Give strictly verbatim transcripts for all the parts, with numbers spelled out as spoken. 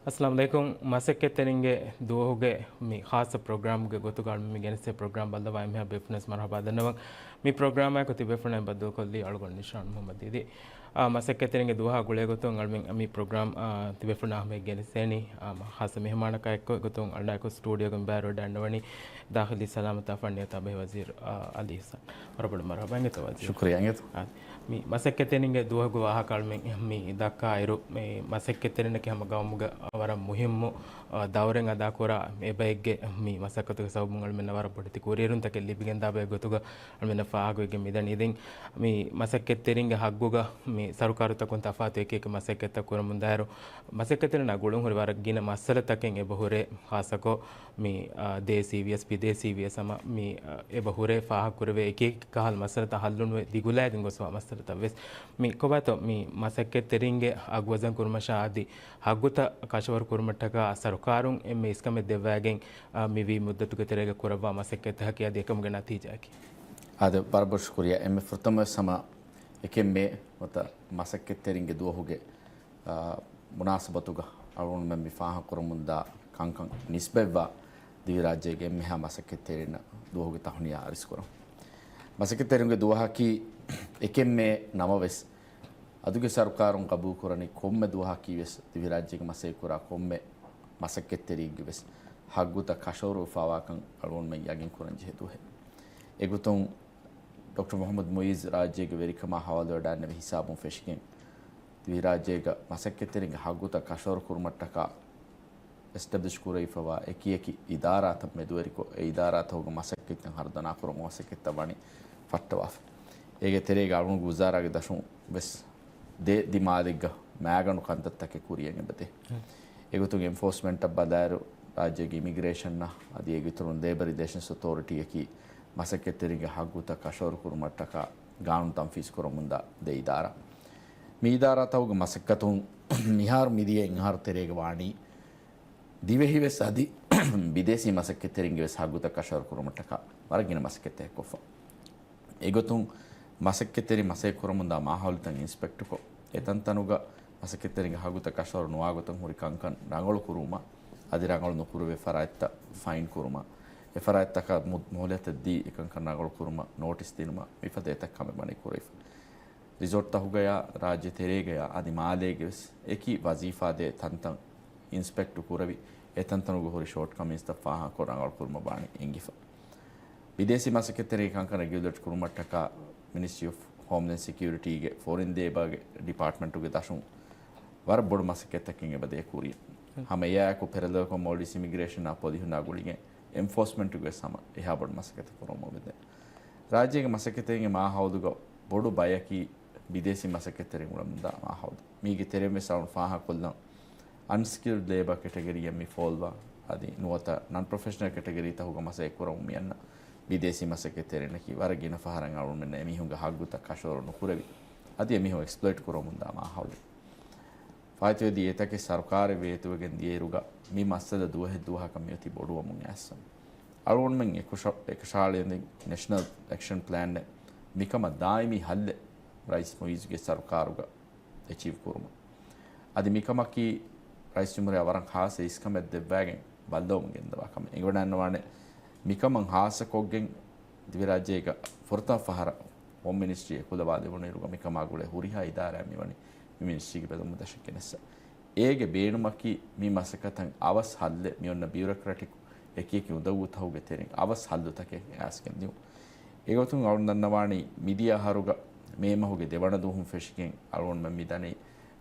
އައްސަލާމު ޢަލައިކުމް. މަސައްކަތްތެރިންގެ ދުވަހުގެ މި ޚާއްޞަ ޕްރޮގްރާމްގެ ގޮތުގަ އަޅުމެން މި ގެނެސްދޭ ޕްރޮގްރާމް ބައްލަވާ އެންމެހާ ބޭފުޅުންނަށް މަރުޙަބާ ދަންނަވަން. މި ޕްރޮގްރާމާއެކު ތިބޭފުޅުންނާ ބައްދަލުކޮށްލީ އަޅުގަނޑު ނިޝާން މުޙައްމަދު ދީދީ. އާ، މަސައްކަތްތެރިންގެ ދުވަހާ ގުޅޭ ގޮތުން އަޅުމެން މި ޕްރޮގްރާމް، އާ، ތިބޭފުޅުންނާ ހަމަޔަށް ގެނެސްދޭނީ، އާ، ޚާއްޞަ މެހެމާނަކާ އެއްކޮށް. އެގޮތުން އަޅާއެކު ސްޓޫޑިއޯގަ މި ބައިވެރިވެ ދަންނަވަނީ ދާޚިލީ ސަލާމަތާ ފަންނިޔަތާ ބެހޭ ވަޒީރު، އާ، އަލީ އިޙްސާން. ވަރަށް ބޮޑަށް މަރުޙަބާ އިނގޭތޯ ވަޒީރު. ޝުކުރިއްޔާ އިނގޭތޯ. އާ، މި މަސައްކަތްތެރިންގެ ދުވަހުގެ ވާހަކަ އަޅުމެން މި ދައްކާއިރު، މި މަސައްކަތްތެރިންނަކީ ހަމަ ގައުމުގަ ވަރަށް މުހިއްމު، އާ، ދައުރެއް އަދާކުރާ އެބައެއްގެ މި މަސައްކަތުގެ ސަބަބުން އަޅުމެންނަށް ވަރަށް ބޮޑެތި ކުރިއެރުންތަކެއް ލިބިގެންދާ ބައެއް ގޮތުގަ އަޅުމެންނަށް ފާހަގަވެގެން މިދަނީ. ދެން މި މަސައްކަތްތެރިންގެ ހައްގުގަ މި ސަރުކާރުތަކުން ތަފާތު އެކި އެކި މަސައްކަތްތައް ކުރަމުންދާއިރު، މަސައްކަތްތެރިންނާ ގުޅުން ހުރި ވަރަށް ގިނަ މައްސަލަތަކެއް އެބަ ހުރޭ، ޚާއްޞަކޮށް މި، އާ، ދޭސީ ވިޔަސް ބިދޭސީ ވިޔަސް ހަމަ މި، އާ، އެބަ ހުރޭ ފާހަގަކުރެވޭ އެކި އެކި ކަހަލަ މައްސަލަތައް ހައްލުނުވެ ދިގުލާގެން ގޮސްފާ މައްސަލަތައް ވެސް. މި ކޮބާތޯ މި މަސައްކަތްތެރިންގެ އަގު ވަޒަން ކުރުމަށާ އަދި ހައްގުތައް ކަށަވަރު ކުރުމަށްޓަކާ ސަރުކާރުން އެންމެ އިސްކަމެއް ދެއްވާގެން، އާ، މިވީ މުއްދަތުގެ ތެރޭގަ ކުރައްވާ މަސައްކަތްތަކަކީ އަދި އެކަމުގެ ނަތީޖާއަކީ. އާދެ، ވަރަށް ބޮޑަށް ޝުކުރިއްޔާ. އެންމެ ފުރަތަމަވެސް ހަމަ އެކެއް މޭ ނުވަތަ މަސައްކަތްތެރިންގެ ދުވަހުގެ، އާ، މުނާސަބަތުގަ އަޅުގަނޑުމެން މި ފާހަގަކުރަމުންދާ ކަންކަން ނިސްބަތްވާ ދިވެހިރާއްޖޭގެ އެންމެހާ މަސައްކަތްތެރިންނަށް ދުވަހުގެ ތަހުނިޔާ އަރިސްކުރަން. މަސައްކަތްތެރިންގެ ދުވަހަކީ އެކެއް މޭ ނަމަވެސް، އަދުގެ ސަރުކާރުން ގަބޫލުކުރަނީ ކޮންމެ ދުވަހަކީވެސް ދިވެހިރާއްޖޭގެ މަސައްކަތްކުރާ ކޮންމެ މަސައްކަތްތެރިއެއްގެވެސް ހައްގުތައް ކަށަވަރުވެފަވާކަން އަޅުގަނޑުމެން ޔަގީންކުރަންޖެހޭ ދުވަހެއް. އެގޮތުން ޑޮކްޓަރ މުޙައްމަދު މުޢިއްޒު ރާއްޖޭގެ ވެރިކަމާ ހަވާލުވެވަޑައިގެންނެވި ހިސާބުން ފެށިގެން، ދިވެހިރާއްޖޭގަ މަސައްކަތްތެރިންގެ ހައްގުތައް ކަށަވަރުކުރުމަށްޓަކާ އެސްޓެބްލިޝް ކުރެވިފަވާ އެކި އެކި އިދާރާތައް މެދުވެރިކޮށް، އެ އިދާރާތަކުގެ މަސައްކަތްތައް ހަރުދަނާކުރުމުގެ މަސައްކަތްތައް ވަނީ ފައްޓަވާފަ. އޭގެ ތެރޭގަ އަޅުގަނޑުގެ ވުޒާރާގެ ދަށުން ވެސް ދެ ދިމާލެއްގަ މައިގަނޑު ކަންތައްތަކެއް ކުރިޔަށް އެބަދޭ. އެގޮތުން އެންފޯސްމަންޓަށް ބަލާއިރު، ރާއްޖޭގެ އިމިގްރޭޝަންއަށް އަދި އޭގެ އިތުރުން ލޭބަ ރިލޭޝަންސް އޮތޯރިޓީއަކީ މަސައްކަތްތެރިންގެ ހައްގުތައް ކަށަވަރު ކުރުމަށްޓަކާ ގާނޫނު ތަންފީޒު ކުރަމުންދާ ދެ އިދާރާ. މި އިދާރާތަކުގެ މަސައްކަތުން މިހާރު މިދިޔަ އެއްއަހަރު ތެރޭގަ ވާނީ ދިވެހިވެސް އަދި ބިދޭސީ މަސައްކަތްތެރިންގެ ވެސް ހައްގުތައް ކަށަވަރު ކުރުމަށްޓަކާ ވަރަށް ގިނަ މަސައްކަތްތަކެއް ކޮށްފަ. އެގޮތުން މަސައްކަތްތެރިން މަސައްކަތް ކުރަމުންދާ މާހައުލުތައް އިންސްޕެކްޓްކޮށް، އެތަންތަނުގަ މަސައްކަތްތެރިންގެ ހައްގުތައް ކަށަވަރު ނުވާގޮތަށް ހުރި ކަންކަން ރަނގަޅު ކުރުވުމަށް، އަދި ރަނގަޅު ނުކުރެވޭ ފަރާތްތައް ފައިން ކުރުމަށް، އެ ފަރާތްތަކަށް މު-، މޮހުލަތެއް ދީ އެކަންކަން ރަނގަޅު ކުރުމަށް ނޯޓިސް ދިނުމަށް، މިފަދަ އެތައް ކަމެއް ވަނީ ކުރެވިފަ. ރިސޯޓްތަކުގަޔާ، ރާއްޖެ ތެރޭގަޔާ އަދި މާލޭގެ ވެސް އެކި ވަޒީފާ ދޭ ތަންތަން އިންސްޕެކްޓް ކުރެވި، އެތަންތަނުގަ ހުރި ޝޯޓް ކަމިންސްތައް ފާހަގަކޮށް ރަނގަޅު ކުރުމަށް ވާނީ އެނގިފަ. ބިދޭސީ މަސައްކަތްތެރިންގެ ކަންކަން ރެގިއުލޭޓް ކުރުމަށްޓަކާ މިނިސްޓްރީ އޮފް ހޯމްލޭންޑް ސެކިއުރިޓީގެ ފޮރިން ލޭބާގެ ޑިޕާޓްމަންޓުގެ ދަށުން ވަރަށް ބޮޑު މަސައްކަތްތަކެއް އެބަދޭ ކުރިޔަށް. ހަމަ އެއާއެކު ޕެރަލަލްކޮށް މޯލްޑިވްސް އިމިގްރޭޝަނާ ޕޮލިހުންނާ ގުޅިގެން އެންފޯސްމަންޓުގެ ވެސް ހަމަ އެހާ ބޮޑު މަސައްކަތެއް ކުރަމުން އެބަދޭ. ރާއްޖޭގެ މަސައްކަތްތެރިންގެ މާހައުލުގަ ބޮޑު ބަޔަކީ ބިދޭސީ މަސައްކަތްތެރިން އުޅެމުންދާ މާހައުލު. މީގެ ތެރެއިން ވެސް އަޅުން ފާހަގަކޮށްލަން އަންސްކިލްޑް ލޭބަ ކެޓަގަރީއަށް މި ފޯލްވާ، އަދި ނުވަތަ ނަން ޕްރޮފެޝަނަލް ކެޓަގަރީތަކުގަ މަސައްކަތް ކުރަމުން މިއަންނަ ބިދޭސީ މަސައްކަތްތެރިންނަކީ ވަރަށް ގިނަ ފަހަރަށް އަޅުގަނޑުމެންނަށް އެމީހުންގެ ހައްގުތައް ކަށަވަރު ނުކުރެވި، އަދި އެމީހުން އެކްސްޕްލޮއިޓް ކުރަމުންދާ މާހައުލެއް. ފާއިތުވެދީ އެތަކެއް ސަރުކާރެއް ވޭތުވެގެން ދިޔައިރުގަ މި މައްސަލަ ދުވަހެއް ދުވަހަކަށް މިއޮތީ ބޮޑުވަމުން އައިސްފަ. އަޅުގަނޑުމެން އެކަށަ-، އެކަށައަޅައިގެން ނެޝަނަލް އެކްޝަން ޕްލޭންއެއް މިކަމަށް ދާއިމީ ހައްލެއް ރައީސް މުއިއްޒުގެ ސަރުކާރުގަ އެޗީވް ކުރުމަށް. އަދި މިކަމަކީ ރައީސް ޖުމްހޫރިއްޔާ ވަރަށް ޚާއްޞަ އިސްކަމެއް ދެއްވައިގެން ބައްލަވަމުން ގެންދަވާ ކަމެއް. އެނގިވަޑައިގަންނަވާނެ މިކަމަށް ޚާއްޞަކޮށްގެން ދިވެހިރާއްޖޭގަ ފުރަތަމަ ފަހަރަށް ހޯމް މިނިސްޓްރީ އެކުލަވާލެވުނުއިރުގަ މިކަމާ ގުޅޭ ހުރިހާ އިދާރާއެއް މިވަނީ މި މިނިސްޓްރީގެ ބެލުމުގެ ދަށަށް ގެނެއްސަ. އޭގެ ބޭނުމަކީ މި މަސައްކަތަށް އަވަސް ހައްލެއް މިއޮންނަ ބިއުރޮކްރެޓިކް އެކި އެކި އުނދަގޫތަކުގެ ތެރެއިން އަވަސް ހައްލުތަކެއް އައިސްގެން ދިއުން. އެގޮތުން އަޅުން ދަންނަވާނީ މިދިޔަ އަހަރުގަ މޭ މަހުގެ ދެވަނަ ދުވަހުން ފެށިގެން އަޅުގަނޑުމެން މިދަނީ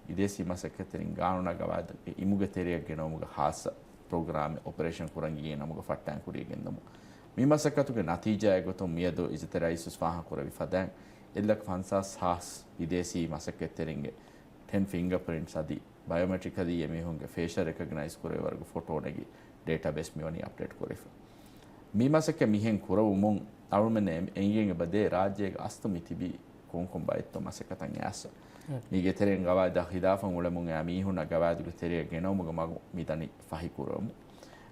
ބިދޭސީ މަސައްކަތްތެރިން ގާނޫނާ ގަވާއިދުގެ އިމުގެ ތެރެއަށް ގެނައުމުގެ ޚާއްޞަ ޕްރޮގްރާމެއް އޮޕަރޭޝަން ކުރަން އިނގޭ ނަމުގަ ފައްޓާން ކުރިޔަށް ގެންދަމުން. މި މަސައްކަތުގެ ނަތީޖާއެއް ގޮތުން މިއަދު އިއްޒަތްތެރި ރައީސް ވެސް ފާހަގަ ކުރެއްވި ފަދައިން އެއްލައްކަ ފަންސާސް ހާސް ބިދޭސީ މަސައްކަތްތެރިންގެ ޓެން ފިންގަ ޕްރިންޓްސް އަދި ބަޔޮމެޓްރިކަލީ އެމީހުންގެ ފޭޝަލް ރެކޮގްނައިޒް ކުރެވޭ ވަރުގެ ފޮޓޯ ނެގި ޑޭޓާބޭސް މިވަނީ އަޕްޑޭޓް ކުރެވިފަ. މި މަސައްކަތް މިހެން ކުރެވުމުން އަޅުމެން އެ-، އެނގިގެން އެބަދޭ ރާއްޖޭގެ އަސްލު މި ތިބީ ކޮންކޮން ބައެއްތޯ މަސައްކަތަށް އައިސް. މީގެ ތެރެއިން ގަވާއިދާ ޚިލާފަށް އުޅެމުން އައި މީހުންނަށް ގަވާއިދުގެ ތެރެއަށް ގެނައުމުގެ މަގު މިދަނީ ފަހި ކުރެވުމުން.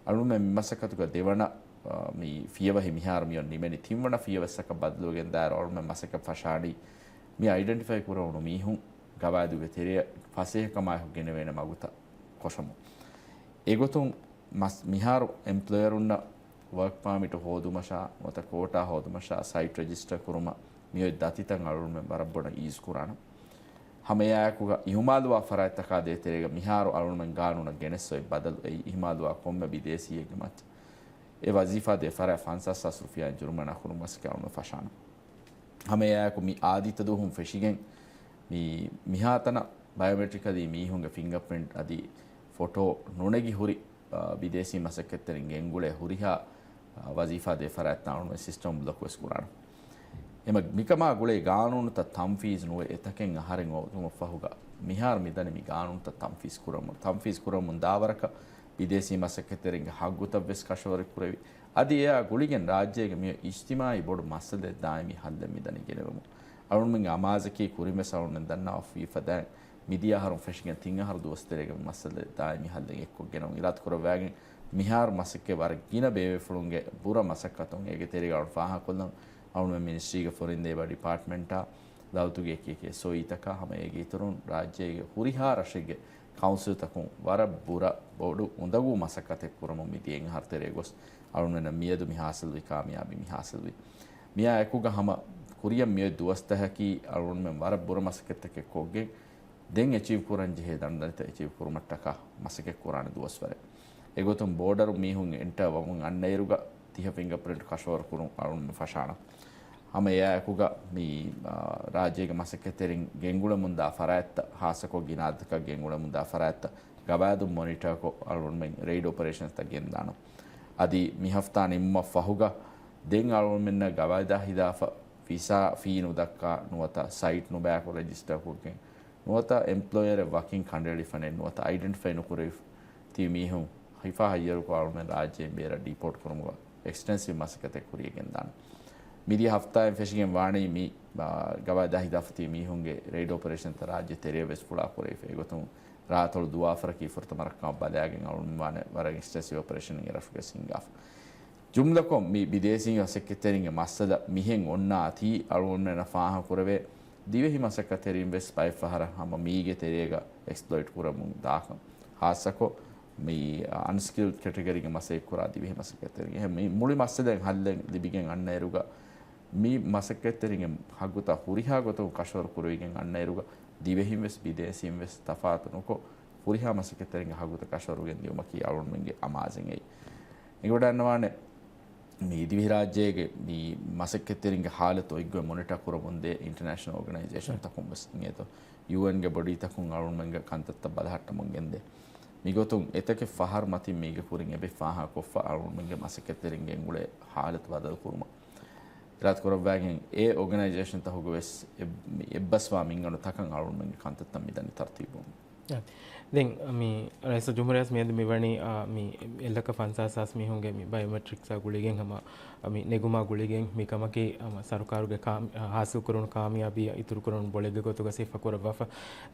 އަޅުމެން މި މަސައްކަތުގަ ދެވަނަ، އާ، މި ފިޔަވަހި މިހާރު މިއޮން ނިމެނި ތިންވަނަ ފިޔަވައްސަކަށް ބަދަލުވެގެން ދާއިރު އަޅުމެން މަސައްކަތް ފަށާނީ މި އައިޑެންޓިފައި ކުރެވުނު މީހުން ގަވާއިދުގެ ތެރެއަށް ފަސޭހަކަމާއެކު ގެނެވޭނެ މަގުތައް ކޮށަމުން. އެގޮތުން މިހާރު އެމްޕްލޮޔަރުންނަށް ވަރކް ޕާމިޓު ހޯދުމަށާ ނުވަތަ ކޯޓާ ހޯދުމަށާ ސައިޓް ރެޖިސްޓަރ ކުރުމަށް މިއޮތް ދަތިތައް އަޅުގަނޑުމެން ވަރަށް ބޮޑަށް އީޒް ކުރާނަން. ހަމައެއާއެކުގަ އިހުމާލުވާ ފަރާތްތަކާ ދޭތެރޭގަ މިހާރު އަޅުގަނޑުމެން ގާނޫނަށް ގެނެސް އޮތް ބަދަލު އެއީ އިހުމާލުވާ ކޮންމެ ބިދޭސީއެއްގެ މައްޗަށް އެ ވަޒީފާ ދޭ ފަރާތް ފަންސާސް ހާސް ރުފިޔާއިން ޖުރުމަނާ ކުރުމަށް އަޅުގަނޑުމެން ފަށާނަން. ހަމައެއާއެކު މި އާދިއްތަ ދުވަހުން ފެށިގެން މި މިހާތަނަށް ބަޔޮމެޓްރިކަލީ މީހުންގެ ފިންގަޕްރިންޓް އަދި ފޮޓޯ ނުނެގި ހުރި، އާ، ބިދޭސީ މަސައްކަތްތެރިން ގެންގުޅޭ ހުރިހާ، އާ، ވަޒީފާ ދޭ ފަރާތްތައް އަޅުގަނޑުމެން ސިސްޓަމް ބްލޮކް ވެސް ކުރާނަން. އެމަ މިކަމާ ގުޅޭ ގާނޫނުތައް ތަންފީޒް ނުވެ އެތަކެއް އަހަރެން އޮތުމަށް ފަހުގަ މިހާރު މިދަނީ މި ގާނޫނުތައް ތަންފީޒް ކުރަމުން، ތަންފީޒް ކުރަމުން ދާވަރަކަށް ބިދޭސީ މަސައްކަތްތެރިންގެ ހައްގުތައް ވެސް ކަށަވަރު ކުރެވި. އަދި އެއާ ގުޅިގެން ރާއްޖޭގެ މިއޮތް އިޖްތިމާއީ ބޮޑު މައްސަލައެއް ދާއިމީ ހައްލެއް މިދަނީ ގެނެވެމުން. އަޅުގަނޑުމެންގެ އަމާޒަކީ ކުރިން ވެސް އަޅުގަނޑުމެން ދަންނަވާފަ ވީ ފަދައިން މިދިޔަ އަހަރުން ފެށިގެން ތިން އަހަރު ދުވަސް ތެރޭގަ މި މައްސަލަ ދާއިމީ ހައްލެއް އެއްކޮށްގެނަމުން އިރާދަކުރައްވާގެން މިހާރު މަސައްކަތް ވަރަށް ގިނަ ބޭބޭފުޅުންގެ ބުރަ މަސައްކަތުން އޭގެ ތެރޭގަ އަޅުގަނޑު ފާހަގަކޮށްލަން. އަޅުގަނޑުމެން މިނިސްޓްރީގެ ފޮރިން ދޭ ޑިޕާޓްމަންޓާ ލައުތުގެ އެކި އެކި އެސްއޯއީތަކާ ހަމަ އޭގެ އިތުރުން ރާއްޖޭގެ ހުރިހާ ރަށެއްގެ ކައުންސިލްތަކުން ވަރަށް ބުރަ ބޮޑު އުނދަގޫ މަސައްކަތެއް ކުރަމުން މިދިޔަ އެއް އަހަރު ތެރޭ ގޮސް އަޅުގަނޑުމެންނަށް މިއަދު މި ހާސިލްވި ކާމިޔާބީ މި ހާސިލްވި. މިއާ އެކުގަ ހަމަ ކުރިއަށް މިއޮތް ދުވަސްތަކަކީ އަޅުގަނޑުމެން ވަރަށް ބުރަ މަސައްކަތްތަކެއް ކޮށްގެން ދެން އެޗީވް ކުރަން ޖެހޭ ދަނޑުދަނޑިތައް އެޗީވް ކުރުމަށްޓަކާ މަސައްކަތް ކުރާނެ ދުވަސްވަރެއް. އެގޮތުން ބޯޑަރު މީހުން އެންޓަރ ވަމުން އަންނައިރުގަ ތިހަ ފިންގަޕްރިންޓް ކަށަވަރު ކުރުން އަޅުގަނޑުމެން ފަށާނަން. ހަމަ އެއާއެކުގަ މި، އާ، ރާއްޖޭގެ މަސައްކަތްތެރިން ގެންގުޅެމުންދާ ފަރާތްތައް، ހާއްސަކޮށް ގިނަ އަދަދަކަށް ގެންގުޅެމުންދާ ފަރާތްތައް ގަވާއިދުން މޮނިޓަރކޮށް އަޅުގަނޑުމެން ރެއިޑް އޮޕަރޭޝަންސްތައް ގެންދާނަން. އަދި މި ހަފްތާ ނިމުމަށް ފަހުގަ ދެން އަޅުގަނޑުމެންނަށް ގަވާއިދާ ހިދާފަ ވިސާ ފީ ނުދައްކާ ނުވަތަ ސައިޓް ނުބަޔާކޮށް ރެޖިސްޓަރ ކޮށްގެން ނުވަތަ އެމްޕްލޮޔަރެއް ވަކިން ކަނޑައެޅިފަ ނެތް ނުވަތަ އައިޑެންޓިފައި ނުކުރެވި ތިބި މީހުން ހިފާ ހައްޔަރުކޮށް އަޅުގަނޑުމެން ރާއްޖެއިން ބޭރަށް ޑީޕޯޓް ކުރުމުގަ އެކްސްޓެންސިވް މަސައްކަތެއް ކުރިޔަށް ގެންދާނެ. މިދިޔަ ހަފްތާއިން ފެށިގެން ވާނީ މި، އާ، ގަވާއިދާ ހިދާފަ ތިބި މީހުންގެ ރެއިޑް އޮޕަރޭޝަންތައް ރާއްޖެ ތެރެއަށް ވެސް ފުޅާ ކުރެވިފަ. އެގޮތުން ރާއަތޮޅު ދުވާފަރަކީ ފުރަތަމަ ރައްކަމަށް ބަލާގެން އަޅުގަނޑުމެން ވާނެ ވަރަށް އެކްސްޓެންސިވް އޮޕަރޭޝަނެއް އެ ރަށުގައި ހިންގާފަ. ޖުމްލަކޮށް މި ބިދޭސީ މަސައްކަތްތެރިންގެ މައްސަލަ މިހެން އޮންނާތީ އަޅުގަނޑުމެންނަށް ފާހަގަކުރެވޭ، ދިވެހި މަސައްކަތްތެރިން ވެސް ބައެއް ފަހަރަށް ހަމަ މީގެ ތެރޭގަ އެކްސްޕްލޮއިޓް ކުރަމުން ދާކަން. ހާއްސަކޮށް މި އަންސްކިލްޑް ކެޓަގަރީގެ މަސައްކަތް ކުރާ ދިވެހި މަސައްކަތްތެރިން. އެހެން މި މުޅި މައްސަލައިން ހައްލެއް ލިބިގެން އަންނައިރުގަ މި މަސައްކަތްތެރިންގެ ހައްގުތައް ހުރިހާ ގޮތަކުން ކަށަވަރު ކުރެވިގެން އަންނައިރުގަ ދިވެހިން ވެސް ބިދޭސީން ވެސް ތަފާތު ނުކޮށް، ހުރިހާ މަސައްކަތްތެރިންގެ ހައްގުތައް ކަށަވަރު ގެންދިއުމަކީ އަޅުގަނޑުމެންގެ އަމާޒެއް އެއީ. އެނގިވަޑައިގަންނަވާނެ، މި ދިވެހިރާއްޖޭގެ މި މަސައްކަތްތެރިންގެ ހާލަތު އޮތްގޮތް މޮނިޓަ ކުރަމުންދޭ އިންޓަރނޭޝަނަލް އޯގަނައިޒޭޝަންތަކުން ވެސް އިނގޭތޯ، ޔޫއެންގެ ބޮޑީތަކުން އަޅުގަނޑުމެންގެ ކަންތައްތައް ބަލަހައްޓަމުން ގެންދޭ. މިގޮތުން އެތަކެއް ފަހަރު މަތިން މީގެ ކުރިން އެބަ ފާހަގަކޮށްފަ އަޅުގަނޑުމެންގެ މަސައްކަތްތެރިން ގެންގުޅޭ ހާލަތު ބަދަލު ކުރުމަށް އިރާދަކުރައްވާގެން އެ އޯގަނައިޒޭޝަންތަކުގެ ވެސް އެއް-، މި އެއްބަސްވާ މިންގަނޑު ތަކަށް އަޅުގަނޑުމެންގެ ކަންތައްތައް މިދަނީ ތަރުތީބުވަމުން. އާ. ދެން މި ރައީސުލްޖުމްހޫރިއްޔާ މިއަދު މިވަނީ، އާ، މި އެއްލަކަ ފަންސާސް ހާސް މީހުންގެ މި ބަޔޮމެޓްރިކްސްއާ ގުޅިގެން ހަމަ، އާ، މި ނެގުމާ ގުޅިގެން މި ކަމަކީ ހަމަ ސަރުކާރުގެ ކާ-، އާ، ހާސިލް ކުރުނު ކާމިޔާބީއަށް އިތުރު ކުރުނު ބޮޅެއްގެ ގޮތުގަ ސިފަ ކުރައްވާފަ.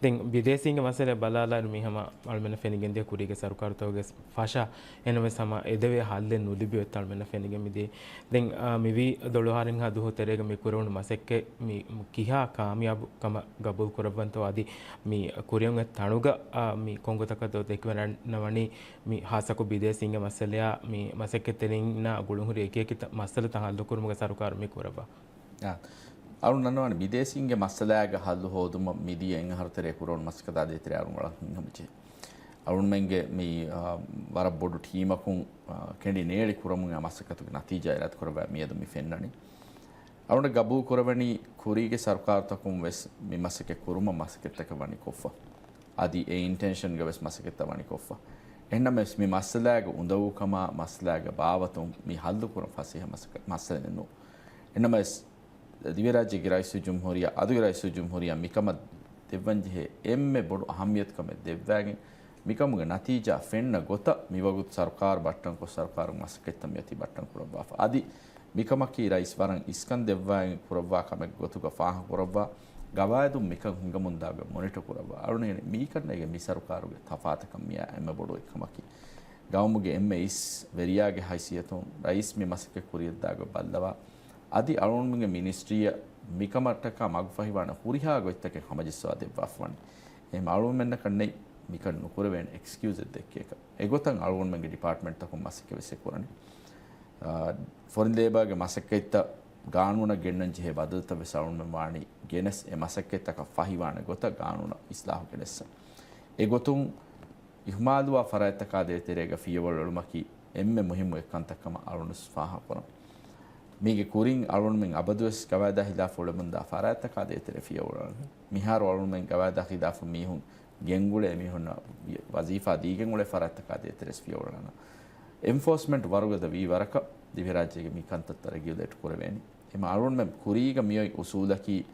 ދެން ބިދޭސީންގެ މައްސަލަ ބަލާލާއިރު މި ހަމަ އަޅުމެންނަށް ފެނިގެންދިޔަ ކުރީގެ ސަރުކާރުތަކުގެ ފަށާ އެނަމެސް ހަމަ އެދެވޭ ހައްލެއް ނުލިބި އޮތް އަޅުމެންނަށް ފެނިގެން މިދިޔަ. ދެން، އާ، މިވީ ދޮޅުހާރިންހާ ދުހު ތެރޭގަ މި ކުރެވުނު މަސައްކަތް މި ކިހާ ކާމިޔާބު ކަމަށް ގަބޫލު ކުރައްވަންތޯ އަދި މި ކުރިއަށް އޮތް ތަނުގަ، އާ، މި ކޮންގޮތަކަށް ދޯ ދެކިވަޑައިގަންނަވަނީ މި ހާއްސަކޮށް ބިދޭސީންގެ މައްސަލަޔާ މި މަސައްކަތްތެރިންނާ ގުޅުންހުރި އެކިއެކި ތަ-، މައްސަލަތައް ހައްލުކުރުމުގެ ސަރުކާރު މި ކުރައްވާ. އާ، އަޅުން ދަންނަވާނެ ބިދޭސީންގެ މައްސަލާގެ ހައްލު ހޯދުމަށް މިދިޔަ އެއް އަހަރު ތެރޭ ކުރެވުނު މަސައްކަތާ ދޭތެރޭ އަޅުން ވަރަށް ހިތްހަމަޖެހޭ. އަޅުންމެންގެ މި، އާ، ވަރަށް ބޮޑު ޓީމަކުން، އާ، ކެނޑި ނޭޅި ކުރަމުން އާ މަސައްކަތުގެ ނަތީޖާ އިރާދަކުރައްވާ މިއަދު މި ފެންނަނީ. އަޅުން ގަބޫލު ކުރެވެނީ ކުރީގެ ސަރުކާރުތަކުން ވެސް މި މަސައްކަތް ކުރުމަށް މަސައްކަތްތަކެއް ވަނީ ކޮށްފަ. އަދި އެ އިންޓެންޝަންގަ ވެސް މަސައްކަތްތައް ވަނީ ކޮށްފަ. އެހެންނަމަވެސް މި މައްސަލާގެ އުނދަގޫކަމާ މައްސަލާގެ ބާވަތުން މި ހައްލުކުރަން ފަސޭހަ މަސައްކަ-، މައްސަލައެއް ނޫން. އެހެންނަމަވެސް، ދިވެހިރާއްޖޭގެ ރައީސުލްޖުމްހޫރިއްޔާ، އަދުގެ ރައީސުލްޖުމްހޫރިއްޔާ މިކަމަށް ދެއްވަންޖެހޭ އެންމެ ބޮޑު އަހައްމިޔަތުކަމެއް ދެއްވާގެން، މިކަމުގެ ނަތީޖާ ފެންނަ ގޮތަށް މިވަގުތު ސަރުކާރު ބައްޓަންކޮށް، ސަރުކާރުގެ މަސައްކަތްތައް މިއޮތީ ބައްޓަން ކުރައްވާފަ. އަދި މިކަމަކީ ރައީސް ވަރަށް އިސްކަން ދެއްވާގެން ކުރައްވާ ކަމެއްގެ ގޮތުގަ ފާހަގަކުރައްވާ، ގަވާއިދުން މިކަން ހިނގަމުންދާގޮތް މޮނިޓަ ކުރައްވާ. އަޅުން މީކަންނޭގެ މި ސަރުކާރުގެ ތަފާތަކަށް މިއާ އެންމެ ބޮޑު އެއްކަމަކީ، ގައުމުގެ އެންމެ އިސް ވެރިޔާގެ ހައިސިއްޔަތުން ރައީސް މި މަސައްކަތް ކުރިއަށްދާގޮތް ބައްލަވާ، އަދި އަޅުގަނޑުމެންގެ މިނިސްޓްރީއަށް މިކަމަށްޓަކާ މަގުފަހިވާނެ ހުރިހާ ގޮތްތަކެއް ހަމަޖައްސަވާ ދެއްވާފަވަނީ. އެހެން އަޅުގަނޑުމެންނަކަށް ނެތް މިކަން ނުކުރެވޭނެ އެކްސްކިއުޒެއް ދެއްކޭކަށް. އެގޮތަށް އަޅުގަނޑުމެންގެ ޑިޕާޓްމަންޓްތަކުން މަސައްކަތް ވެސް އެ ކުރަނީ. އާ، ފޮރިން ލޭބާގެ މަސައްކަތްތައް ގާނޫނަށް ގެންނަން ޖެހޭ ބަދަލުތައް ވެސް އަޅުގަނޑުމެން ވާނީ ގެނެސް، އެ މަސައްކަތްތަކަށް ފަހިވާނެ ގޮތަށް ގާނޫނަށް އިސްލާހު ގެނެއްސަ. އެގޮތުން އިހުމާލުވާ ފަރާތްތަކާ ދޭތެރޭގަ ފިޔަވަޅު އެޅުމަކީ އެންމެ މުހިއްމު އެއްކަންތައް ކަމަށް އަޅުގަނޑު ފާހަގަކުރަން. މީގެ ކުރިން އަޅުގަނޑުމެން އަބަދުވެސް ގަވާއިދާ ހިލާފަށް އުޅެމުންދާ ފަރާތްތަކާ ދޭތެރޭ ފިޔަވަޅު އަޅަން. މިހާރު އަޅުގަނޑުމެން ގަވާއިދާ ހިލާފަށް މީހުން ގެންގުޅޭ، މީހުންނަށް ވަޒީފާ ދީގެން އުޅޭ ފަރާތްތަކާ ދޭތެރޭ ފިޔަވަޅު އަޅަން. އެންފޯސްމަންޓް ވަރުގަދަ ވީ ވަރަކަށް ދިވެހިރާއްޖޭގެ މި ކަންތައްތައް ރެގިއުލޭޓް ކުރެވޭނީ. އެމަ އަޅުގަނޑުމެން ކުރީގަ މިއޮތް އުސޫލަކީ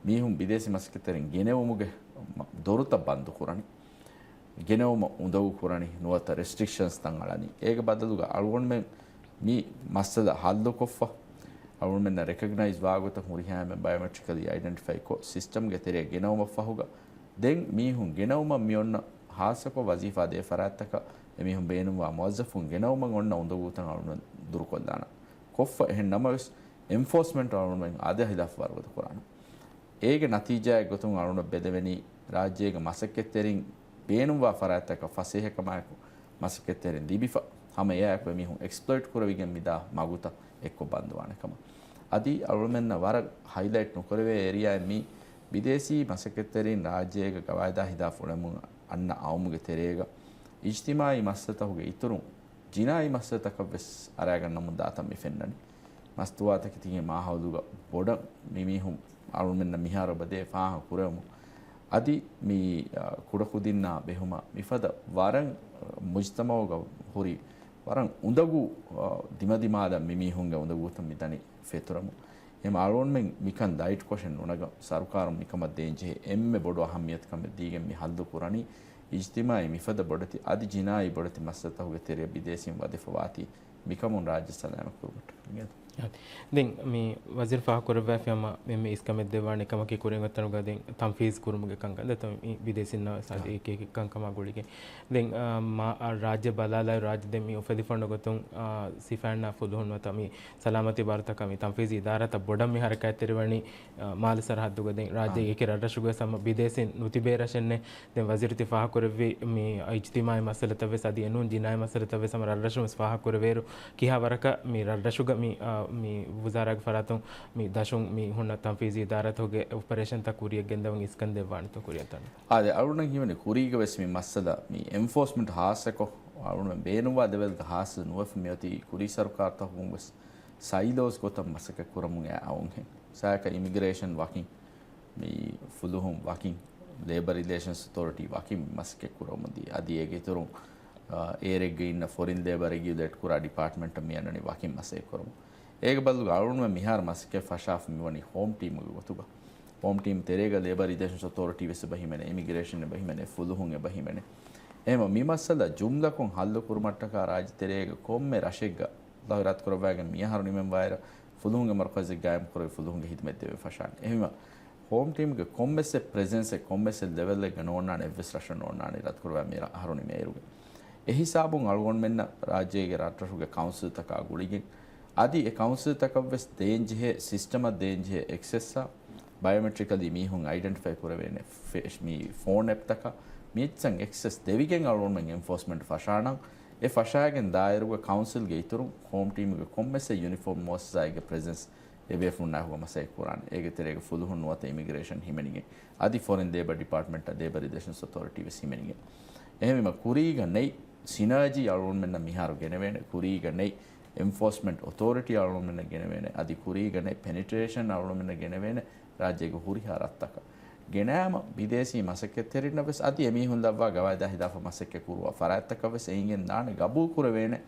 މީހުން ބިދޭސީ މަސައްކަތްތެރިން ގެނެވުމުގެ މަ-، ދޮރުތައް ބަންދު ކުރަނީ. ގެނެވުމަށް އުނދަގޫ ކުރަނީ، ނުވަތަ ރެސްޓްރިކްޝަންސް ތައް އަޅަނީ. އޭގެ ބަދަލުގަ އަޅުގަނޑުމެން މި މައްސަލަ ހައްލުކޮށްފަ، އަޅުގަނޑުމެންނަށް ރެކޮގްނައިޒް ވާގޮތަށް ހުރިހާ އެންމެން ބަޔޮމެޓްރިކަލީ އައިޑެންޓިފައި ކޮށް، ސިސްޓަމްގެ ތެރެއަށް ގެނައުމަށް ފަހުގަ، ދެން މީހުން ގެނައުމަށް މިއޮންނަ ހާއްސަކޮށް ވަޒީފާ ދޭ ފަރާތްތަކަށް އެމީހުން ބޭނުންވާ މުވައްޒަފުން ގެނައުމަށް އޮންނަ އުނދަގޫތައް އަޅުގަނޑުމެން ދުރުކޮށްލާނަން. ކޮށްފަ އެހެން ނަމަވެސް، އެންފޯސްމަންޓް އަޅުގަނޑުމެން އާދަޔާ ހިލާފަށް ވަރުގަދަ ކުރާނަން. އޭގެ ނަތީޖާއެއް ގޮތުން އަޅުގަނޑަށް ބެލެވެނީ، ރާއްޖޭގެ މަސައްކަތްތެރިން ބޭނުންވާ ފަރާތްތަކަށް ފަސޭހަކަމާއެކު މަސައްކަތްތެރިން ލިބިފަ، ހަމަ އެއާއެކު އެމީހުން އެކްސްޕްލޮއިޓް ކުރެވިގެން މިދާ މަގުތައް އެއްކޮށް ބަންދުވާނެ ކަމަށް. އަދި އަޅުގަނޑުމެންނަށް ވަރަށް ހައިލައިޓް ނުކުރެވޭ އޭރިއާއެއް މީ، ބިދޭސީ މަސައްކަތްތެރިން ރާއްޖޭގަ ގަވާއިދާ ހިލާފަށް އުޅެމުން އަންނަ އައުމުގެ ތެރޭގަ އިޖްތިމާއީ މައްސަލަތަކުގެ އިތުރުން ޖިނާއީ މައްސަލަތަކަށް ވެސް އަރާގަންނަމުން ދާތަން މި ފެންނަނީ. މަސްތުވާތަކެތީގެ މާހައުލުގަ ބޮޑަށް މި މީހުން އަޅުގަނޑުމެންނަށް މިހާރު އެބަދޭ ފާހަގަ ކުރެވުމުން، އަދި މި، އަ، ކުޑަކުދިންނާ ބެހުމަށް މިފަދަ ވަރަށް، އަ، މުޖްތަމަޢުގަ ހުރި ވަރަށް އުނދަގޫ، އަ، ދިމަދިމާލަށް މި މީހުންގެ އުނދަގޫތައް މި ދަނީ ފެތުރަމުން. އެހެން އަޅުގަނޑުމެން މިކަން ލައިޓްކޮށެއް ނުނަގަން، ސަރުކާރުން މިކަމަށް ދޭންޖެހޭ އެންމެ ބޮޑު އަހައްމިޔަތުކަމެއް ދީގެން މި ހައްލު ކުރަނީ، އިޖްތިމާޢީ މިފަދަ ބޮޑެތި އަދި ޖިނާއީ ބޮޑެތި މައްސަލަތަކުގެ ތެރެއަށް ބިދޭސީން ވަދެފަ ވާތީ މިކަމުން ރާއްޖެ ސަލާމަތް ކުރުމަށްޓަކައި. ދެން މި ވަޒީރު ފާހަގަކުރައްވާފި ހަމަ އެންމެ އިސްކަމެއް ދެއްވާނެ ކަމަކީ ކުރިން އޮތް ތަނުގަ ދެން ތަންފީޒް ކުރުމުގެ ކަންކަން. ދެން މި ބިދޭސީންނަށް އާ. އެކި އެކި ކަންކަމާ ގުޅިގެން. ދެން، އާ، މާ، އާ، ރާއްޖެ ބަލާލާއިރު ރާއްޖެ ދެން މި އުފެދިފަ އޮންނަ ގޮތުން، އާ، ސިފައިންނާ ފުލުހުން ނުވަތަ މި ސަލާމަތީ ބާރުތަކާ މި ތަންފީޒީ އިދާރާތައް ބޮޑަށް މި ހަރަކާތްތެރިވަނީ، އާ، މާލެ ސަރަހައްދުގަ ދެން ރާއްޖޭގެ އާ. އެކި ރަށްރަށުގަ ވެސް ހަމަ ބިދޭސީން ނުތިބޭ ރަށެއް ނެތް. ދެން ވަޒީރު ތި ފާހަގަކުރެއްވި މި އިޖްތިމާޢީ މައްސަލަތައް ވެސް އަދި އެނޫން ޖިނާއީ މައްސަލަތައް ވެސް ހަމަ ރަށްރަށުން ވެސް ފާހަގަކުރެވޭއިރު، ކިހާ ވަރަކަށް މި ރަށްރަށުގަ މި، އާ، މި ވުޒާރާގެ ފަރާތުން މި ދަށުން މި ހުންނަ ތަންފީޒީ އިދާރާތަކުގެ އޮޕަރޭޝަންތައް ކުރިއަށް ގެންދަވަން އިސްކަން ދެއްވާނެތޯ ކުރިއަށް ތަން. އާދެ، އަޅުގަނޑަށް ހީވަނީ ކުރީގަ ވެސް މި މައްސަލަ މި އެންފޯސްމަންޓް ހާއްސަކޮށް، އަޅުގަނޑުމެން ބޭނުންވާ ލެވެލްގަ ހާއްސަ ނުވެފަ މިއޮތީ ކުރީ ސަރުކާރުތަކުން ވެސް ސައިލޯސް ގޮތަށް މަސައްކަތް ކުރަމުން އައުންހެން. ސާކަ އިމިގްރޭޝަން ވަކިން، މި ފުލުހުން ވަކިން، ލޭބަ ރިލޭޝަންސް އޮތޯރިޓީ ވަކިން މަސައްކަތް ކުރަމުން ދިޔަ. އަދި އޭގެ އިތުރުން، އާ، އޭރެއްގަ އިންނަ ފޮރިން ލޭބަ ރެގިއުލޭޓް ކުރާ ޑިޕާޓްމަންޓަށް މި އަންނަނީ ވަކިން މަސައްކަތް ކުރަމުން. އޭގެ ބަދަލުގަ އަޅުގަނޑުމެން މިހާރު މަސައްކަތް ފަށާފަ މިވަނީ ހޯމް ޓީމުގެ ގޮތުގަ. ހޯމް ޓީމް ތެރޭގަ ލޭބަ ރިލޭޝަންސް އޮތޯރިޓީ ވެސް އެބަ ހިމެނޭ، އިމިގްރޭޝަން އެބަ ހިމެނޭ، ފުލުހުން އެބަ ހިމެނޭ. އެހެންވެ މި މައްސަލަ ޖުމްލަކޮށް ހައްލު ކުރުމަށްޓަކާ ރާއްޖެ ތެރޭގަ ކޮންމެ ރަށެއްގަ އިރާދަކުރައްވާގެން މިއަހަރު ނިމެންވާއިރަށް ފުލުހުންގެ މަރުކަޒެއް ގާއިމް ކުރެވި ފުލުހުންގެ ހިދުމަތް ދެވެން ފަށާނެ. އެހެންވެ ހޯމް ޓީމްގެ ކޮންމެސް ޕްރެޒެންސެއް ކޮންމެސް ލެވެލްއެއްގަ ނޯންނާނެ އެއްވެސް ރަށަށް ނޯންނާނެ އިރާދަކުރައްވާ މި އަހަރު ނިމޭއިރުގެ. އެ ހިސާބުން އަޅުގަނޑުމެންނަށް ރާއްޖޭގެ ރަށްރަށުގެ ކައުންސިލްތަކާ ގުޅިގެން، އަދި އެ ކައުންސިލްތަކަށްވެސް ދޭންޖެހޭ ސިސްޓަމަށް ދޭންޖެހޭ އެކްސެސްއާ، ބަޔޮމެޓްރިކަލީ މީހުން އައިޑެންޓިފައި ކުރެވޭނެ ފެ-، މި ފޯން އެޕްތަކާ މިއެއްޗަށް އެކްސެސް ދެވިގެން އަޅުގަނޑުމެން އެންފޯސްމަންޓް ފަށާނަން. އެ ފަށާގެން ދާއިރުގަ ކައުންސިލްގެ އިތުރުން ހޯމް ޓީމުގެ ކޮންމެސް ޔުނިފޯމް މުއައްސަސާއެއްގެ ޕްރެޒެންސް އެބޭފުޅުންނާއެކު މަސައްކަތް ކުރާނެ. އޭގެ ތެރޭގަ ފުލުހުން ނުވަތަ އިމިގްރޭޝަން ހިމެނިގެން، އަދި ފޮރިން ލޭބަ ޑިޕާޓްމަންޓާ ލޭބަ ރިލޭޝަންސް އޮތޯރިޓީ ވެސް ހިމެނިގެން. އެހެންވީމަ ކުރީގަ ނެތް ސިނާޖީ އަޅުގަނޑުމެންނަށް މިހާރު ގެނެވޭނެ، ކުރީގަ ނެތް އެންފޯސްމަންޓް އޮތޯރިޓީ އަޅުގަނޑުމެންނަށް ގެނެވޭނެ، އަދި ކުރީގަ ނެތް ޕެނެޓްރޭޝަން އަޅުގަނޑުމެންނަށް ގެނެވޭނެ ރާއްޖޭގެ ހުރިހާ ރަށްތަކަށް. ގެނައިމަ ބިދޭސީ މަސައްކަތްތެރިންނަށް ވެސް އަދި އެމީހުން ލައްވާ ގަވާއިދާ ހިލާފަށް މަސައްކަތް ކުރުވާ ފަރާތްތަކަށް ވެސް އެނގެން ދާނެ ގަބޫލު ކުރެވޭނެ.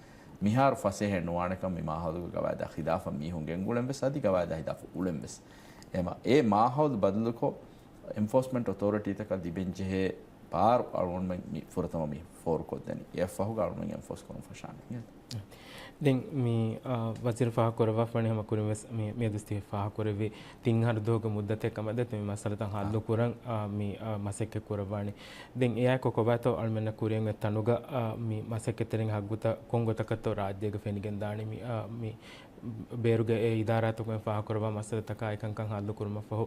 މިހާރު ފަސޭހައެއް ނުވާނެކަން މި މާހައުލުގެ ގަވާއިދާ ހިލާފަށް މީހުން ގެންގުޅެން ވެސް އަދި ގަވާއިދާ ހިލާފަށް އުޅެން ވެސް. އެމަ އެ މާހައުލު ބަދަލުކޮށް، އެންފޯސްމަންޓް އޮތޯރިޓީތަކަށް ލިބެންޖެހޭ ބާރު އަޅުގަނޑުމެން މި ފުރަތަމަ މި ފޯރުކޮށްދެނީ. އެއަށްފަހުގަ އަޅުގަނޑުމެން އެންފޯސް ކުރުން ފަށާނެ. ދެން މި، އާ، ވަޒީރު ފާހަގަކުރައްވާފަ ވަނީ ހަމަ ކުރިން ވެސް މި، މިއަދު ތި ފާހަގަކުރެއްވި ތިން އަހަރު ދުވަހުގެ މުއްދަތެއް ކަމަށް ދެން މި މައްސަލަތައް ހައްލު ކުރަން، އާ، މި، އާ، މަސައްކަތް ކުރައްވާނީ. ދެން އެއާއެކު ކޮބާތޯ އަޅުމެންނަށް ކުރިއަށް އޮތް ތަނުގަ، އާ، މި މަސައްކަތްތެރިން ހައްގުތައް ކޮން ގޮތަކަށްތޯ ރާއްޖޭގަ ފެނިގެން ދާނީ މި، އާ، މި ބޭރުގެ އެ އިދާރާތަކުން ފާހަގަކުރައްވާ މައްސަލަތަކާ އެކަންކަން ހައްލު ކުރުމަށްފަހު،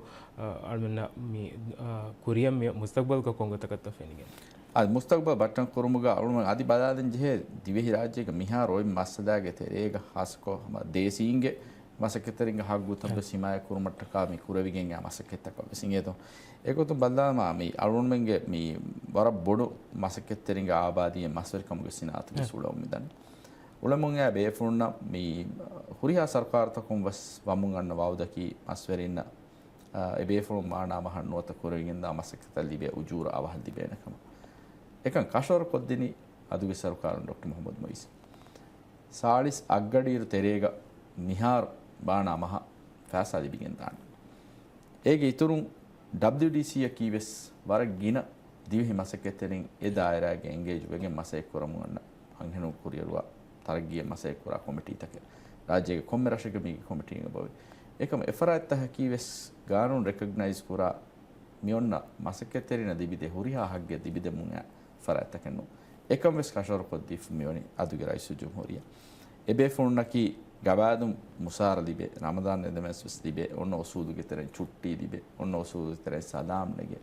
އަޅުމެންނަށް މި، އާ، ކުރިއަށް މި މުސްތަގްބަލްގަ ކޮން ގޮތަކަށްތޯ ފެނިގެން؟ އަދި މުސްތަގުބަލް ބައްޓަން ކުރުމުގަ އަޅުގަނޑު އަދި ބަލާލަން ޖެހޭ ދިވެހި ރާއްޖޭގެ މިހާރު އޮތް މައްސަލާގެ ތެރޭގަ ހާއްސަކޮށް ހަމަ ދޭސީންގެ މަސައްކަތްތެރިންގެ ހައްގުތައް ވެސް ހިމާޔަތް ކުރުމަށްޓަކާ މި ކުރެވިގެން އާ މަސައްކަތްތަކަށް ވެސް އިނގޭތޯ. އެގޮތުން ބަލާމާ މި އަޅުގަނޑުމެންގެ މި ވަރަށް ބޮޑު މަސައްކަތްތެރިންގެ އާބާދީއެއް މަސްވެރިކަމުގެ ސިނާއަތުގެ އުޅެމުން މިދަނީ. އުޅެމުން އެ ބޭފުޅުންނަށް މި ހުރިހާ ސަރުކާރުތަކުން ވެސް ވަމުން އަންނަ ވައުދަކީ މަސްވެރިންނަށް އެ ބޭފުޅުން މާނަ މަހަށް ނުވަތަ ކުރެވިގެންދާ މަސައްކަތަށް ލިބޭ އުޖޫރަ އަވަހަށް ލިބޭނެ ކަމަށް. އެކަން ކަށަވަރު ކޮށްދިނީ އަދުގެ ސަރުކާރުން ޑޮކްޓަރ މުޙައްމަދު މުޢިއްޒު. ސާޅީސް އަށްގަޑިއިރު ތެރޭގަ މިހާރު މާނަ މަހަށް ފައިސާ ލިބިގެންދާނެ. އޭގެ އިތުރުން ޑަބްލިޔުޑީސީއަކީ ވެސް ވަރަށް ގިނަ ދިވެހި މަސައްކަތްތެރިން އެ ދާއިރާގެ އެންގޭޖް ވެގެން މަސައްކަތް ކުރަމުން އަންނަ އަންހެނުން ކުރިއަރުވާ ތަރައްގީއަށް މަސައްކަތް ކުރާ ކޮމިޓީތަކެއް. ރާއްޖޭގެ ކޮންމެ ރަށެއްގަ މީގެ ކޮމިޓީ އެބަވޭ. އެކަމަ އެފަރާތްތަކަކީ ވެސް ގާނޫނު ރެކޮގްނައިޒް ކުރާ މިއޮންނަ މަސައްކަތްތެރިންނަށް ލިބިދޭ ހުރިހާ ހައްގެއް ލިބިދެމުން އައި ފަރާތްތަކެއް ނޫން. އެކަން ވެސް ކަށަވަރުކޮށްދީފަ މިވަނީ އަދުގެ ރައީސުލްޖުމްހޫރިއްޔާ. އެބޭފުޅުންނަކީ ގަވާއިދުން މުސާރަ ލިބޭ، ރަމަޟާން އެދެމެސް ވެސް ލިބޭ، އޮންނަ އުސޫލުގެ ތެރެއިން ޗުއްޓީ ލިބޭ، އޮންނަ އުސޫލުގެ ތެރެއިން ސަލާމް ނެގޭ،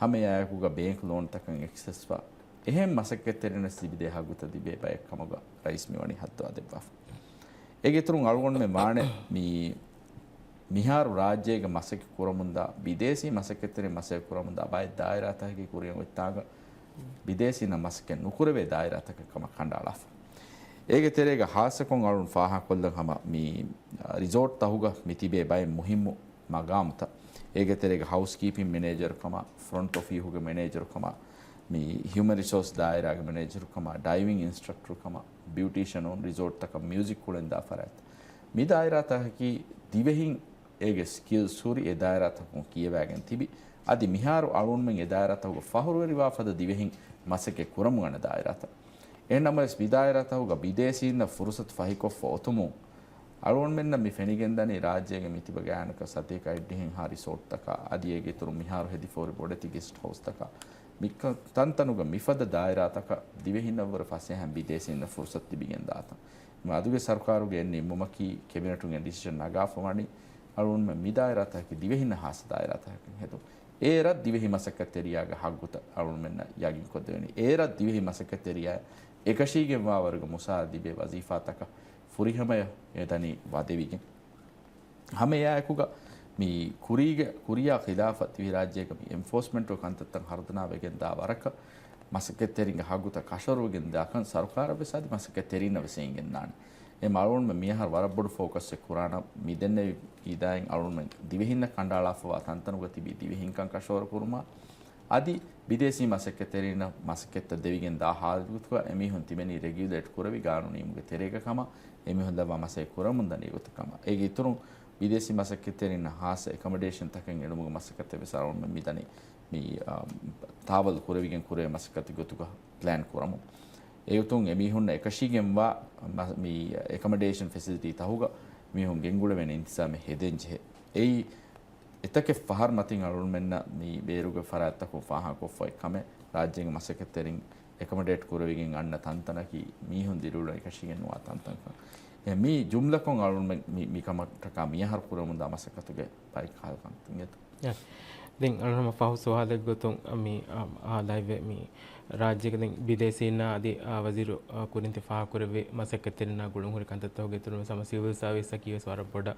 ހަމައެއާއެކުގަ ބޭންކް ލޯންތަކަށް އެކްސެސްވާ، އެހެން މަސައްކަތްތެރިންނަށް ލިބިދޭ ހައްގުތައް ލިބޭ ބައެއް ކަމުގަ ރައީސް މިވަނީ ހައްދަވާ ދެއްވާފަ. އޭގެ އިތުރުން އަޅުގަނޑުމެން ވާނެ މި މިހާރު ރާއްޖޭގަ މަސައްކަތް ކުރަމުންދާ، ބިދޭސީ މަސައްކަތްތެރިން މަސައްކަތް ކުރަމުންދާ ބައެއް ދާއިރާތަކަކީ ކުރިއަށް އޮތްތާގަ ބިދޭސީންނަށް މަސައްކަތް ނުކުރެވޭ ދާއިރާތަކެއް ކަމަށް ކަނޑައަޅާފަ. އޭގެ ތެރޭގަ ހާއްސަކޮށް އަޅުން ފާހަގަކޮށްލަން ހަމަ މި ރިސޯޓްތަހުގަ މި ތިބޭ ބައެއް މުހިއްމު މަގާމުތައް. އޭގެ ތެރޭގަ ހައުސްކީޕިން މެނޭޖަރު ކަމަށް، ފްރޮންޓް އޮފީހުގެ މެނޭޖަރު ކަމަށް، މި ހިއުމަން ރިސޯސް ދާއިރާގެ މެނޭޖަރު ކަމަށް، ޑައިވިން އިންސްޓްރަކްޓަރު ކަމަށް، ބިއުޓީޝަނުން ރިސޯޓްތަކަށް މިއުޒިކް ކުޅެންދާ ފަރާތްތައް. މި ދާއިރާތަކަކީ ދިވެހިން އޭގެ ސްކިލްސް ހުރި އެ ދާއިރާތަކުން ކިޔަވާގެން ތިބި، އަދި މިހާރު އަޅުގަނޑުމެން އެ ދާއިރާތަކުގަ ފަހުރުވެރިވާ ފަދަ ދިވެހިން މަސައްކަތް ކުރަމުން އަންނަ ދާއިރާތައް. އެހެންނަމަވެސް، މި ދާއިރާތަކުގަ ބިދޭސީންނަށް ފުރުސަތު ފަހިކޮށްފަ އޮތުމުން، އަޅުގަނޑުމެންނަށް މި ފެނިގެންދަނީ ރާއްޖޭގެ މިތިބަ ގާތްގަނޑަކަށް ސަތޭކަ އަށްޑިހަ ހާ ރިސޯޓްތަކާ، އަދި އޭގެ އިތުރުން މިހާރު ހެދިފަހުރި ބޮޑެތި ގެސްޓް ހައުސްތަކާ، މި ތަންތަނުގަ މިފަދަ ދާއިރާތަކަށް ދިވެހިންނަށްވުރެ ފަސޭހައިން ބިދޭސީންނަށް ފުރުސަތު ލިބިގެންދާތަން. އަދުގެ ސަރުކާރުގެ އެ ނިންމުމަކީ ކެބިނެޓުން އެ ޑިސިޝަން ނަގާފަ ވަނީ އަޅުގަނޑުމެން މި ދާއިރާތަކަކީ ދިވެހިންނަށް ހާއްސަ ދާއިރާތަކަކަށް ހެދުން. އޭރަށް ދިވެހި މަސައްކަތްތެރިޔާގެ ހައްގުތައް އަޅުގަނޑުމެންނަށް ޔަގީންކޮށްދެވެނީ. އޭރަށް ދިވެހި މަސައްކަތްތެރިޔާ އެކަށީގެންވާވަރުގެ މުސާރަ ލިބޭ ވަޒީފާތަކަށް ފުރިހަމަޔަށް އެދަނީ ވަދެވިގެން. ހަމައެއާއެކުގަ މި ކުރީގެ، ކުރިޔާ ޚިލާފަށް ދިވެހިރާއްޖޭގަ މި އެންފޯސްމަންޓުގެ ކަންތައްތައް ހަރުދަނާ ވެގެންދާ ވަރަކަށް މަސައްކަތްތެރިންގެ ހައްގުތައް ކަށަވަރުވެގެން ދާކަން ސަރުކާރަށް ވެސް އަދި މަސައްކަތްތެރިންނަށް ވެސް އެނގެންދާނެ. އެ އަޅުގަނޑުމެން މިއަހަރު ވަރަށް ބޮޑު ފޯކަސްއެއް ކުރާނަން މި ދެންނެވި އިދާއިން އަޅުގަނޑުމެން ދިވެހިންނަށް ކަނޑައަޅާފަވާ ތަންތަނުގަ ތިބީ ދިވެހިންކަން ކަށަވަރު ކުރުމާ، އަދި ބިދޭސީ މަސައްކަތްތެރިންނަށް މަސައްކަތްތައް ދެވިގެން ދާ ހާލުގޮތުގަ އެމީހުން ތިބެނީ ރެގިއުލޭޓް ކުރެވި ގާނޫނީ އިލްމުގެ ތެރޭގަ ކަމަށް އެމީހުން ލައްވާ މަސައްކަތް ކުރަމުންދަނީ ގޮތަށް ކަމަށް. އޭގެ އިތުރުން ބިދޭސީ މަސައްކަތްތެރިންނަށް ހާއްސަ އެކަމަޑޭޝަންތަކެއް އެޅުމުގެ މަސައްކަތެއް ވެސް އަޅުގަނޑުމެން މިދަނީ މި، އާ، ތާވަލު ކުރެވިގެން ކުރެވޭ މަސައްކަތެއް ގޮތުގަ ޕްލޭން ކުރަމުން. އެގޮތުން އެމީހުންނަށް އެކަށީގެންވާ މަ-، މި އެކަމަޑޭޝަން ފެސިލިޓީ ތަހުގަ މީހުން ގެންގުޅެވޭނެ އިންތިޒާމެއް ހެދެން ޖެހޭ. އެއީ އެތަކެއް ފަހަރު މަތިން އަޅުގަނޑުމެންނަށް މި ބޭރުގެ ފަރާތްތަކުން ފާހަގަކޮށްފައި ކަމެއް، ރާއްޖޭގެ މަސައްކަތްތެރިން އެކަމަޑޭޓް ކުރެވިގެން އަންނަ ތަންތަނަކީ މީހުން ދިރިއުޅުން އެކަށީގެން ނުވާ ތަންތަންކަން. އެ މީ ޖުމްލަކޮށް އަޅުގަނޑުމެން މި، މިކަމަށްޓަކާ މިއަހަރު ކުރަމުންދާ މަސައްކަތުގެ ބައެއް ކަހަލަ ކަންތައް އިނގޭތޯ. ދެން އަޅުގަނޑު ހަމަ ފަހު ސުވާލެއް ގޮތުން މި، އާ، ހާލައިވެ މި ރާއްޖޭގެ ދެން ބިދޭސީންނާ އަދި، އާ، ވަޒީރު، އާ، ކުރިން ތި ފާހަގަކުރެއްވި މަސައްކަތްތެރިންނާ ގުޅުންހުރި ކަންތައްތަކުގެ އިތުރުން ވެސް ހަމަ ސިވިލް ސާވިސްއަކީ ވެސް ވަރަށް ބޮޑަށް،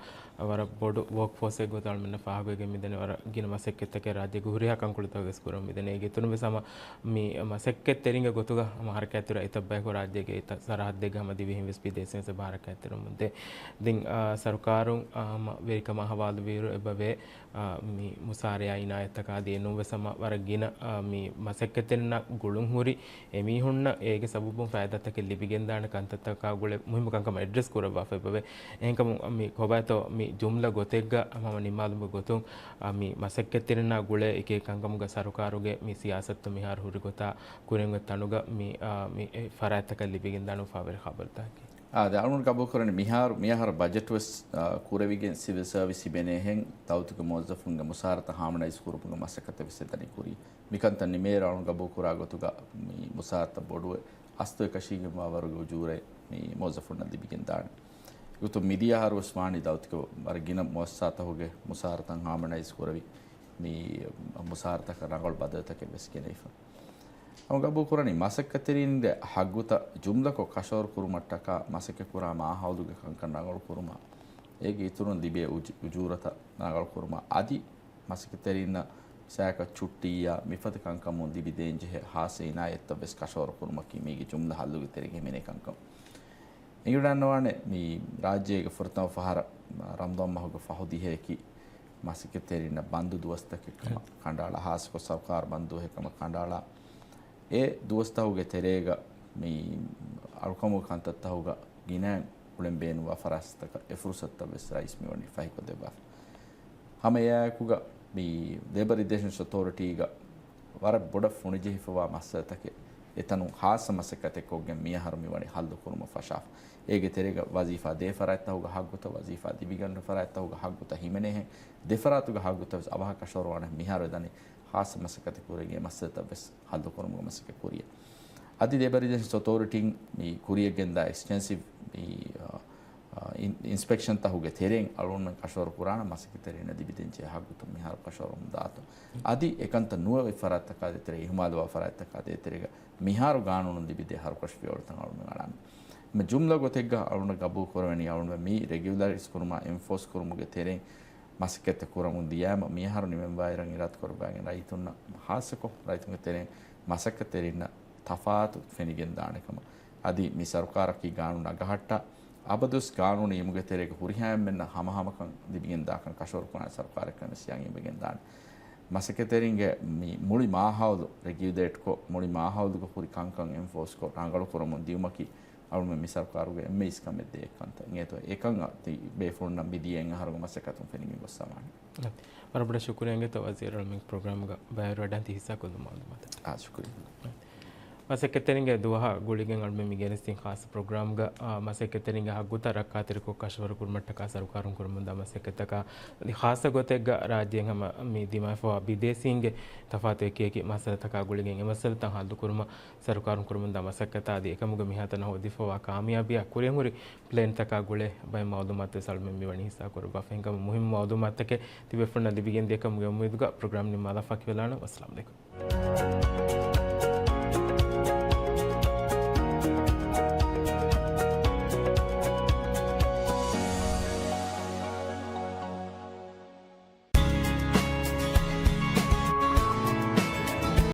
ވަރަށް ބޮޑު ވޯކް ފޯސްއެއް ގޮތަށް އަޅުމެންނަށް ފާހަގަވެގެން މިދަނީ. ވަރަށް ގިނަ މަސައްކަތްތަކެއް ރާއްޖޭގެ ހުރިހާ ކަންކޮޅުތަކުގައި ވެސް ކުރަމުން މިދަނީ. އޭގެ އިތުރުން ވެސް ހަމަ މި މަސައްކަތްތެރިންގެ ގޮތުގަ ހަމަ ހަރަކާތްތެރި އެތައް ބަޔަކު ރާއްޖޭގެ އެތައް ސަރަހައްދެއްގަ ހަމަ ދިވެހިން ވެސް ބިދޭސީން ވެސް ހަރަކާތްތެރިވަމުންދޭ. ދެން، އާ، ސަރުކާރުން، އާ، ހަމަ ވެރިކަމާ ހަވާލުވިއިރު އެބަވޭ، އާ، މި މުސާރަޔާ އިނާޔަތްތަކާ އަދި އެނޫން ވެސް ހަމަ ވަރަށް ގިނަ، އާ، މި މަސައްކަތްތެރިންނާ ގުޅުންހުރި އެމީހުންނަށް އޭގެ ސަބަބުން ފައިދާތަކެއް ލިބިގެންދާނެ ކަންތައްތަކާ ގުޅޭ މުހިއްމު ކަންކަމަށް އެޑްރެސް ކުރައްވާފަ އެބަވޭ. އެހެންކަމުން މި ކޮބާތޯ މި ޖުމްލަ ގޮތެއްގަ ހަމަ ނިންމާލުމުގެ ގޮތުން، އާ، މި މަސައްކަތްތެރިންނާ ގުޅޭ އެކި ކަންކަމުގަ ސަރުކާރުގެ މި ސިޔާސަތު މިހާރު ހުރި ގޮތާ ކުރިން އޮތް ތަނުގަ މި، އާ، މި އެ ފަރާތްތަކަށް ލިބިގެންދާނެ އުފާވެރި ޚަބަރުތަކެއް. އާ، ދެން އަޅުގަނޑު ގަބޫލުކުރަނީ މިހާރު، މިއަހަރު ބަޖެޓް ވެސް، އާ، ކުރެވިގެން ސިވިލް ސަރވިސް ހިމެނޭހެން ދައުލަތުގެ މުވައްޒަފުންގެ މުސާރަތައް ހާމަނައިޒް ކުރުމުގެ މަސައްކަތެއް ވެސް އެދަނީ ކުރީ. މިކަންތައް ނިމޭއިރު އަޅުގަނޑު ގަބޫލުކުރާ ގޮތުގަ މި މުސާރަތައް ބޮޑުވެ، އަސްލު އެކަށީގެންވާވަރުގެ އުޖޫރައެއް މި މުވައްޒަފުންނަށް ލިބިގެންދާނެ. އެގޮތުން މިދިޔަ އަހަރު ވެސް ވާނީ ދައުލަތުގެ ވަރަށް ގިނަ މުއައްސަސާތަކުގެ މުސާރަތައް ހާމަނައިޒް ކުރެވި، މި މުސާރަތަކަށް ރަނގަޅު ބަދަލުތަކެއް ވެސް ގެނައިފަ. ހަމަ ގަބޫލުކުރަނީ، މަސައްކަތްތެރިންގެ ހައްގުތައް ޖުމްލަކޮށް ކަށަވަރު ކުރުމަށްޓަކާ މަސައްކަތްކުރާ މާހައުލުގެ ކަންކަން ރަނގަޅުކުރުމަށް، އޭގެ އިތުރުން ލިބޭ އުޖު-، އުޖޫރަތައް ރަނގަޅުކުރުމަށް، އަދި މަސައްކަތްތެރިންނަށް ސައިކަ ޗުއްޓީއާ މިފަދަ ކަންކަމުން ލިބިދޭންޖެހޭ ހާއްސަ އިނާޔަތްތައް ވެސް ކަށަވަރު ކުރުމަކީ މީގެ ޖުމްލަ ހައްލުގެ ތެރެއިން ހިމެނޭ ކަންކަން. އެނގިވަޑައިގަންނަވާނެ، މި ރާއްޖޭގެ ފުރަތަމަ ފަހަރަށް ރަމަޟާން މަހުގެ ފަހު ދިހައަކީ މަސައްކަތްތެރިންނަށް ބަންދު ދުވަސްތަކެއް ކަމަށް ކަނޑައަޅާ، ހާއްސަކޮށް ސަރުކާރު ބަންދު ދުވަހެއް ކަމަށް ކަނޑައަޅާ. އެ ދުވަސްތަހުގެ ތެރޭގަ މި އަޅުކަމުގެ ކަންތައްތަހުގަ ގިނައިން އުޅެން ބޭނުންވާ ފަރާތްތަކަށް އެ ފުރުސަތުތައް ވެސް ރައީސް މިވަނީ ފަހިކޮށްދެއްވާފަ. ހަމަ އެއާއެކުގަ މި ލޭބަރ ރިލޭޝަންސް އޮތޯރިޓީގަ ވަރަށް ބޮޑަށް ފުނިޖެހިފަވާ މައްސަލަތަކެއް އެތަނުން ހާއްސަ މަސައްކަތެއް ކޮށްގެން މިއަހަރު މިވަނީ ހައްލު ކުރުމަށް ފަށާފަ. އޭގެ ތެރޭގަ ވަޒީފާ ދޭ ފަރާތްތަހުގަ ހައްގުތައް، ވަޒީފާ ލިބިގަންނަ ފަރާތްތަހުގަ ހައްގުތައް ހިމެނޭހެން، ދެފަރާތުގެ ހައްގުތައް ވެސް އަވަހަށް ކަށަވަރުވާނެ. މިހާރު އެދަނީ ހާއްސަ މަސައްކަތެއް ކުރެގެން އެ މައްސަލަތައް ވެސް ހައްލު ކުރުމުގެ މަސައްކަތް ކުރިޔަށް. އަދި ލޭބަރ ރިލޭޝަންސް އޮތޯރިޓީން މި ކުރިޔަށް ގެންދާ އެކްސްޓެންސިވް މި، އާ، އިން-، އިންސްޕެކްޝަންތަހުގެ ތެރެއިން އަޅުގަނޑުމެން ކަށަވަރު ކުރާނަ މަސައްކަތްތެރިންނަށް ލިބިދޭންޖެހޭ ހައްގުތައް މިހާރު ކަށަވަރުވަމުން ދާތޯ. އަދި އެކަންތައް ނުވެ އޮތް ފަރާތްތަކާ ދޭތެރޭ، އިހުމާލުވާ ފަރާތްތަކާ ދޭތެރޭގަ މިހާރު ގާނޫނުން ލިބިދޭ ހަރުކަށި ފިޔަވަޅުތައް އަޅުގަނޑުމެން އަޅާނަން. މި ޖުމްލަ ގޮތެއްގަ އަޅުގަނޑު ގަބޫލު ކުރެވެނީ، އަޅުގަނޑުމެން މި ރެގިއުލަރައިޒް ކުރުމާ އެންފޯސް ކުރުމުގެ ތެރެއިން މަސައްކަތްތައް ކުރަމުން ދިޔައިމަ، މިއަހަރު ނިމެންވާއިރަށް އިރާދަކުރައްވާގެން ރައްޔިތުންނަށް ހާއްސަކޮށް ރައްޔިތުންގެ ތެރެއިން މަސައްކަތްތެރިންނަށް ތަފާތު ފެނިގެން ދާނެ ކަމަށް. އަދި މި ސަރުކާރަކީ ގާނޫނު އަގަހައްޓާ، އަބަދުވެސް ގާނޫނު އިމުގެ ތެރޭގަ ހުރިހާ އެންމެންނަށް ހަމަހަމަކަން ލިބިގެން ދާކަން ކަށަވަރު ކުރާނެ ސަރުކާރެއްކަން ވެސް ޔަގީންވެގެން ދާނެ. މަސައްކަތްތެރިންގެ މި މުޅި މާހައުލު ރެގިއުލޭޓްކޮށް، މުޅި މާހައުލުގަ ހުރި ކަންކަން އެންފޯސްކޮށް، ރަނގަޅު ކުރަމުން ދިޔުމަކީ އަޅުމެން މި ސަރުކާރުގެ އެންމެ އިސްކަމެއް ދޭ ކަންތައް. އިނގޭތޯ އެކަން އަ-، ތި ބޭފުޅުންނަށް މިދިޔަ އެއް އަހަރުގެ މަސައްކަތުން ފެނިގެން ގޮއްސަވާނެ. ވަރަށް ބޮޑަށް ޝުކުރިއްޔާ އިނގޭތޯ ވަޒީރު އަޅުމެން ޕްރޮގްރާމްގަ ބައިވެރިވެވަޑައިގަންނަ ހިއްސާކޮށްލި މައުލޫމާތަށް. އާ، ޝުކުރިއްޔާ. މަސައްކަތްތެރިންގެ ދުވަހާ ގުޅިގެން އަޅުމެން މި ގެނެސްދިން ޚާއްޞަ ޕްރޮގްރާމްގަ، އާ، މަސައްކަތްތެރިންގެ ހައްގުތައް ރައްކާތެރިކޮށް ކަށަވަރު ކުރުމަށްޓަކާ ސަރުކާރުން ކުރަމުންދާ މަސައްކަތްތަކާ އަދި ޚާއްޞަ ގޮތެއްގަ ރާއްޖޭން ހަމަ މި ދިމާވެފަވާ ބިދޭސީންގެ ތަފާތު އެކި އެކި މައްސަލަތަކާ ގުޅިގެން އެ މައްސަލަތައް ހައްލު ކުރުމަށް ސަރުކާރުން ކުރަމުންދާ މަސައްކަތާ އަދި އެކަމުގެ މިހާތަނަށް ހޯދިފަވާ ކާމިޔާބީއާ ކުރިއަށް ހުރި ޕްލޭންތަކާ ގުޅޭ ބައެއް މައުލޫމާތު ވެސް އަޅުމެން މިވަނީ ހިއްސާކުރައްވާފަ. އެހެންކަމުން މުހިންމު މައުލޫމާތުތަކެއް ތިބޭފުޅުންނަށް ލިބިގެން ދިޔަކަމުގެ އުއްމީދުގަ ޕްރޮގްރާމް ނިންމާލާ ފަކިވެލާނަން. ވައްސަލާމް ޢަލައިކުމް.